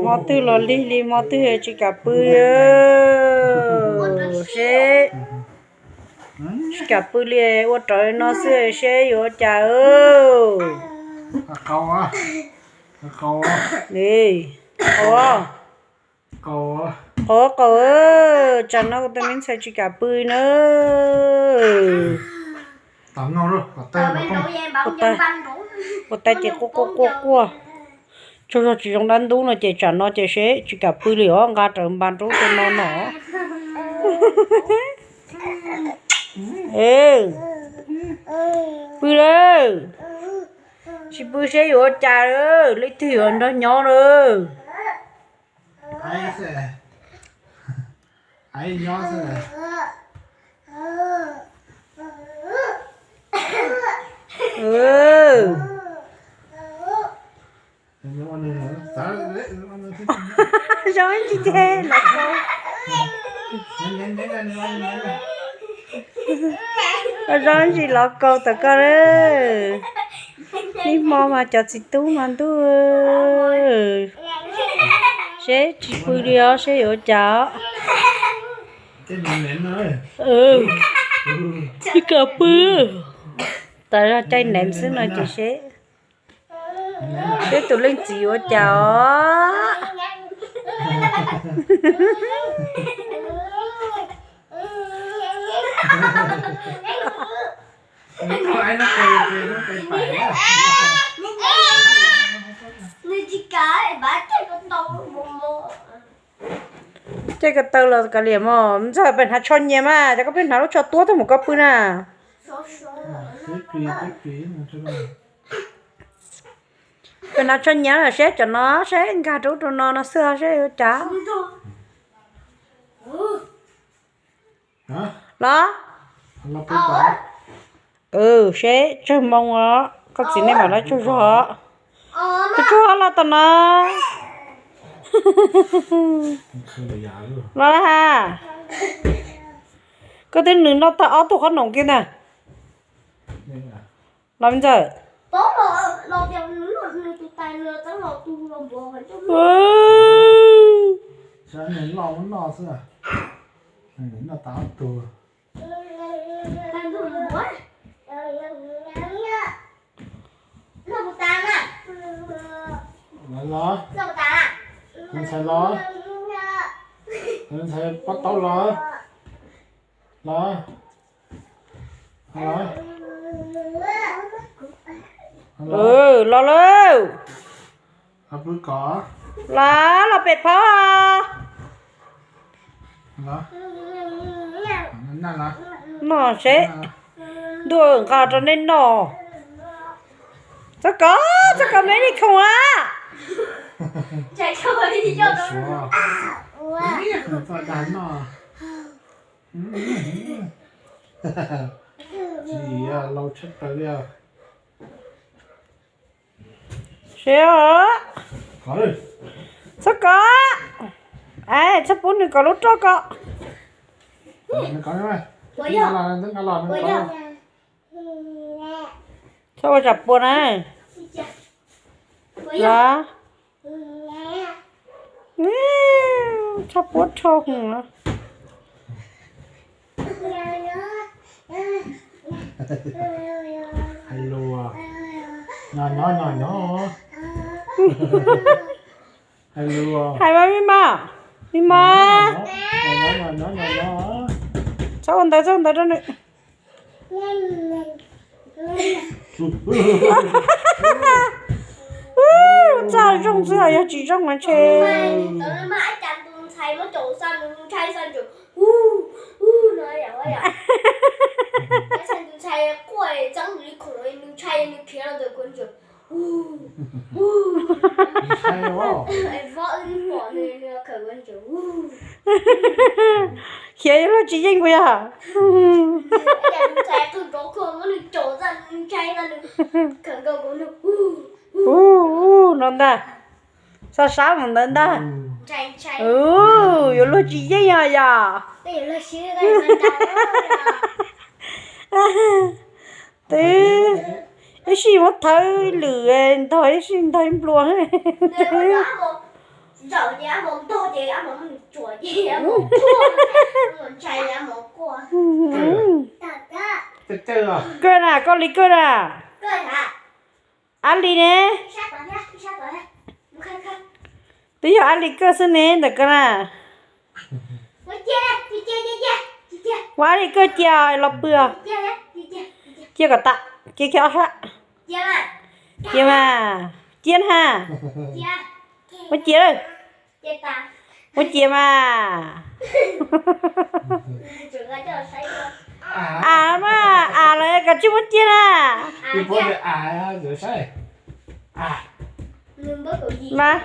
Hmo twg los lig li hmo twg tsis kam pw li. Seb, tsis kam pw li, ua raws no xwb seb yuav ua cas. Qau, qau, qau, tsam no kuv tus me ntxhais tsis kam pw na. Ua tag ces quaj quaj quaj quaj. Tsaug zog tsis zoo dab ntub no ces tsam no ces seb tsis kam pw li os, nqa raws npas nraub rau no no. Pw lawm. Tsis pw seb yuav ua cas lawm, leej twg yuav nrog nyob lawm. Zoo tsis ces los kaus, zoo tsis los kaus tom koj lawm. Ib hmo mas cov txiv tub mas ntuj, seb tsis pw li os seb yuav ua cas. Tsis kam pw. Tas zog caij nev xwb no ces seb, seb tus leej txiv yuav ua cas os. Caij ko taw los kav liam mog, ntxawm pem hnav tsho nyias mas, cov koj pheej hnav lub tsho tuab tuaj mus koj pw na. Pem hnav tsho nyias seb cov no seb nkag rau ub rau no no xwb seb yuav cas. Los, seb tsawg moo os, koj txiv nej mam li tsaug zog. Tsaug zog los tom no. Los ha. Koj twb nws noj tag ob tug qhob noom kiag ntag. Los me ntxawm. Los, tus ntxhais los, tus ntxhais pob taub los, los, los, los lawm. Los, los pem phab. No seb, ntuj nqa rau nej noj. Txhob kov, txhob kov me li khoom a. Seb, txhob kov, txhob pub nws kov lub roj ko. Txhob ua tsam pua na. Los, txhob puab rho hwv. Hais lus, nyob nyob nyob nyob. Hais lus, hais mas me mas, me mas. Txhob ua ntawd, txhob ua ntawd rau nws. Txaj zoo xwb, yog tsis zoo mas ntshe. Khiav yuav luag tsis yeej kuv yog. Ub, ub, no ntag. Sab sab mus ntawd ntag. Ub, yuav luag tsis yeej os yog. Twb ib sij muab thawb lwm ntog ib sij ntog ib nplua. Kawg na, koj li kawg na. Ab li ne. Twb yog ab li kawg xwb ne ntawm koj na. Ua ab li kawg cia los pw. Cia kom tas, cia kiag ob sab. Cia mas, cia na. Muab cia lawm. Muab cia mas. As mas, as lawm koj tsis muab cia na. Mas,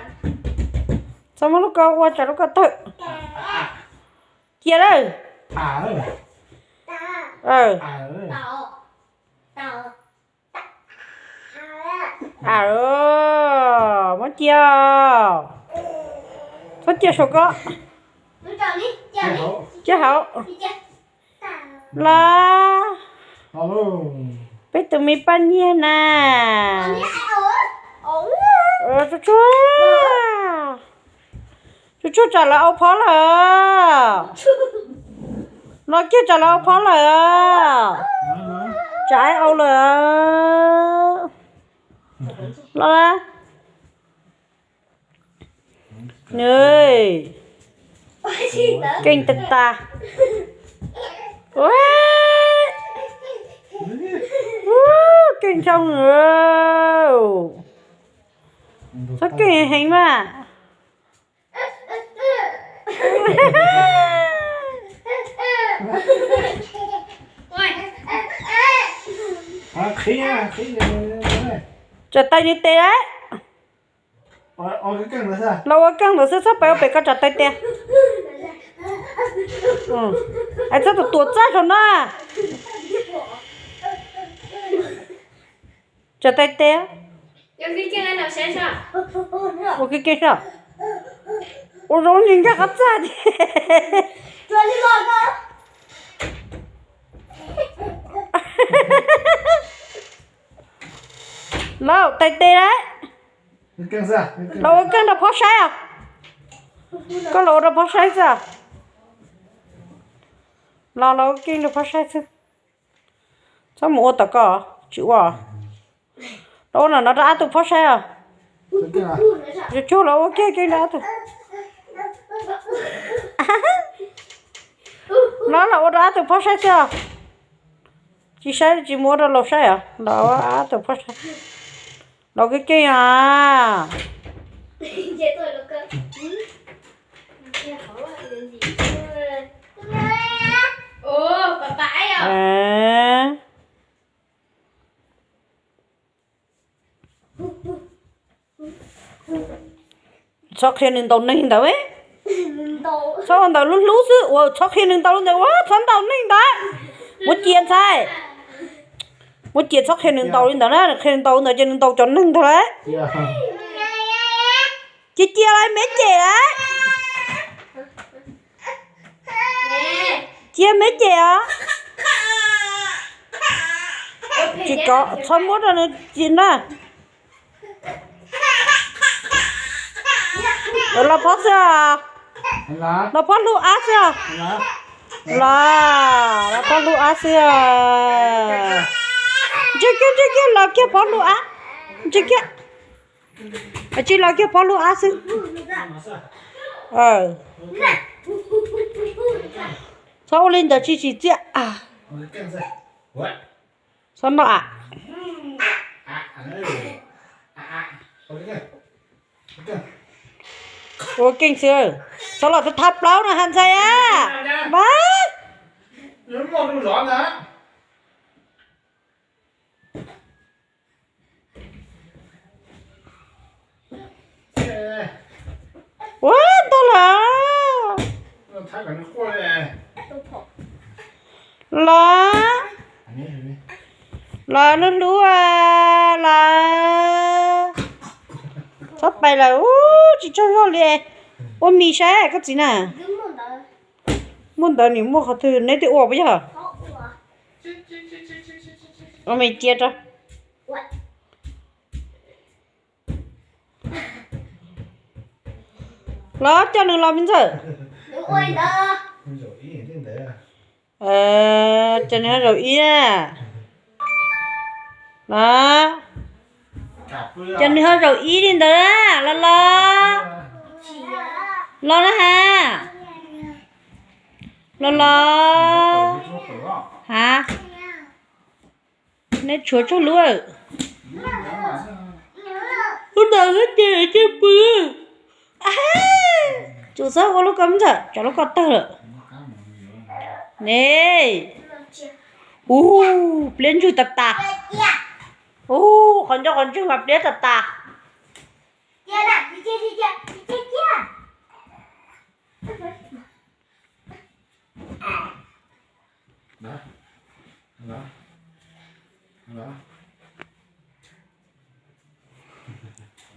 txhob muab lub ko ua tsam lub ko tawg. Cia lawm. Muab cia. Txhob cia saum ko. Cia hauv. Los, peb tus me paj nyiag na. Tsuag tsuag, tsuag tsuag tsam lawv au phob lawm. Los kiag tsam lawv au phob lawm. Tsam au lawm. Los, keej tag tas. Keej zoo. Txhob keej heev mas. Tso taw nws tes lawm. Los ua keej ntawd xwb, txhob pais ua pem koj tso taw tes. Hais txhob tus tuam txaj saum no. Tso taw tes. Ua keej keej saib. Ua zoo li nkag qab txaj tiag. Lauj, taw tes lawm. Los ua keej rau phob saib os. Koj los ua rau phob saib xwb. Los los ua keej rau phob saib xwb. Txhob mus ua tom ko, tsis ua. Los ua no no rau ob tug phob saib os. Tsuag tsuag los ua keej keej rau ob tug. Los los ua rau ob tug phob saib xwb os. Tsis saib tsis mus ua rau laus saib os, los ua ob tug phob saib. Los keej keej os. Txhob qhia nws ntaus neeg ntawd. Txhob ua ntawd, hlub hlub xwb uas txhob qhia nws ntaus li ntawd, ua txhob ntaus neeg ntawd. Muab cia ntxhais. Muab cia, txhob qhia nws ntaus li ntawd na, qhia nws ntaus ntawd ces nws ntaus cov neeg ntag lauj. Cia cia lawm, me cem lawm. Cia me cem os. Tsis ko, txhob muab rau nws cia na. Los phob xwb os. Los phob hlub ab xwb os. Los, los phob hlub ab xwb os. Ntsia kiag, ntsia kiag, los kiag phob hlub ab. Ntsia kiag. Tsis, los kiag phob hlub ab xwb. Txhob ua li ntawd, tsis tsim txiaj. Txhob noj am. Ua keej xwb, txhob los thab plaub no ha ntxhais a. Mas, ua ntau lawm. Los, los hlub hlub, los, txhob pais lawm, tsis tsaug zog li. Ua mis saib koj txiv na. Muaj ntawd nws muaj qhov twg neb twb ua puas yog? Ua mis cia rau. Ua, Los coj nws los me ntxawm. Coj nws ho zaum ib na. Los, coj nws ho zaum ib li ntawd na. Los los. Los na has. Los los. Has. Neb tshuav tsawg lub? Lub ntawd ces ces pw. Tsum txhob ua lub ko ntxawm, tsam lub ko tawg lawm. Ne. Ub, pliab ntswg tas tas. Ub, qhov ncauj qhov ntswg mas pliab tas tas.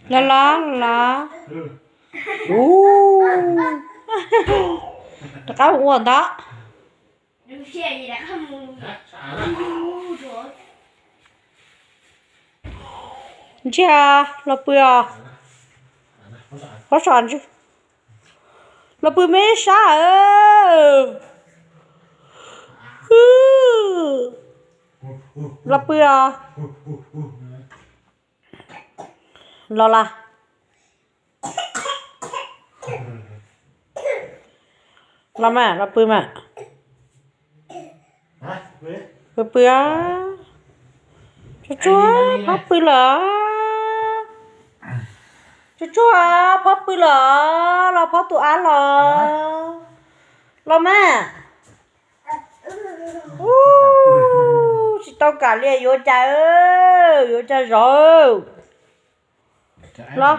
Los los los. Ub, rov qab mus ua ntawd. Ntsiag los pw os. Pob so ntswg. Los pw me sab. Los pw os. Los las. Los mas, los pw mas. Pw pw. Tsuag tsuag, phob pw lawm. Tsuag tsuag, phob pw lawm, los phob tus ab los. Los mas. Ub, tsis tau kam li, yuav cas, yuav cas zov. Los,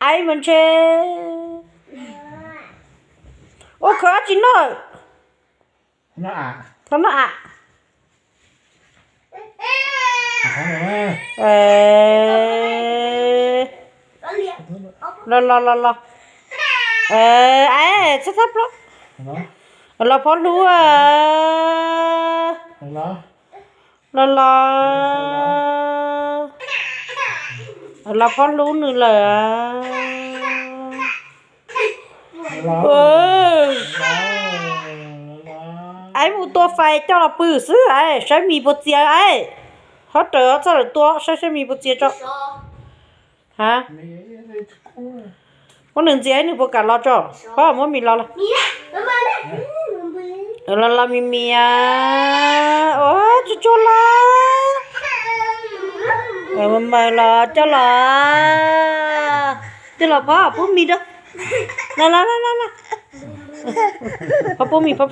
aib mas ntshe. Ua khav dab tsi noj? Thov noj am. Los los los los. Aib, txhob txhob plob. Los phob hlub. Los los. Los phob hlub nws lawm. Aib mus tua fais coj los pw xwb, aib saib mis puas txias aib. Ho raws txoj lawm tua saib saib mis puas txias tso. Ha, muab nws ntxias nws puas kam los tso. Phob muab mis los los. Los los mis mis. Ua tsuag tsuag los. Mas los coj los. Twg los phob pub mis rau. Los los los los. Phob pub mis, phob,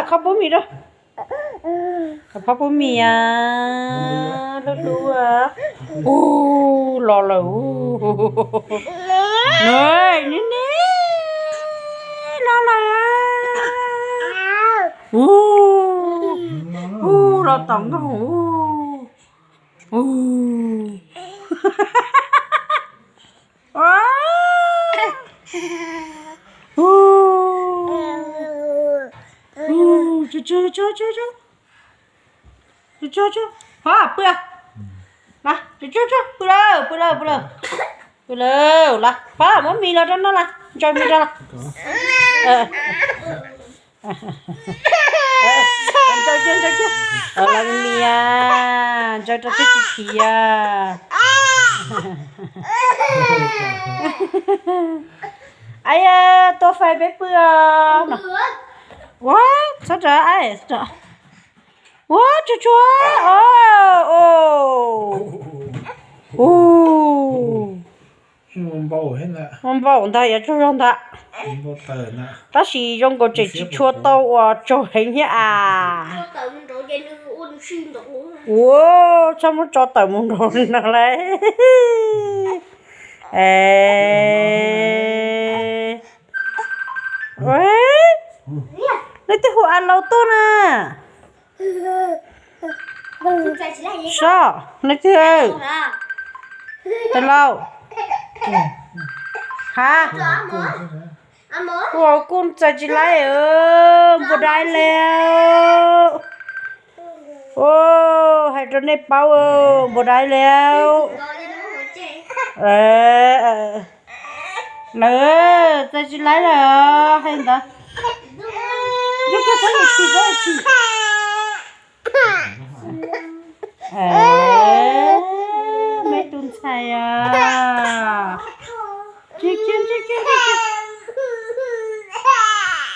phob pub mis rau. Phob pub mis a. Hlub hlub. Ub, los lawm. Niam niam, los lawm. Ub, ub, los tom nkoog. Ub, ub. Ub, ub, tsuag tsuag, tsuag tsuag, tsuag tsuag. Phob pw. Tsuag tsuag, pw lawm, pw lawm, pw lawm. Pw lawm las, phob muab mis los rau noj las, ntsaws mis rau las. Ntsaws kiag, ntsaws kiag. Los mis a, ntsaws rau thiab tsis khiav. Aib, tua fais peb pw os. Ua, txhob rov, aib, txhob rov. Ua, tsuag tsuag, o, o. Ub, muaj npaum ntag, yuav tsaug zog ntag. Tab sis zoo nkaus tseem tsis tshua tau uas tsaug heev thiab as. Ua, txhob muab tso tawm mus nraum no lauj. Leej twg hu a laus tuaj na? Sob, leej twg? Tais laus. Ha? Ua kuj txais tsis laib, npau dai lawm. Hais rau nej paub, npau dai lawm. Lawm, txais tsis laib lawm, hais ntawd. Ntsib kiag txhob yam tsis, txhob yam tsis. Me tus ntxhais a.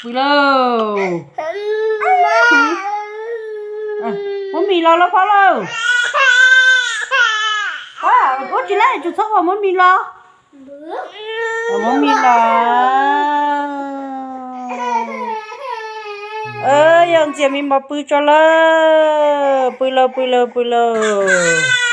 Pw lauj. Muab mis los lauj, phob lauj. Ua tsis laib tsum txhob ua, muab mis los. Muab mis los. Yog ntxias me mos pw tso lawm, pw lauj, pw lauj, pw lauj.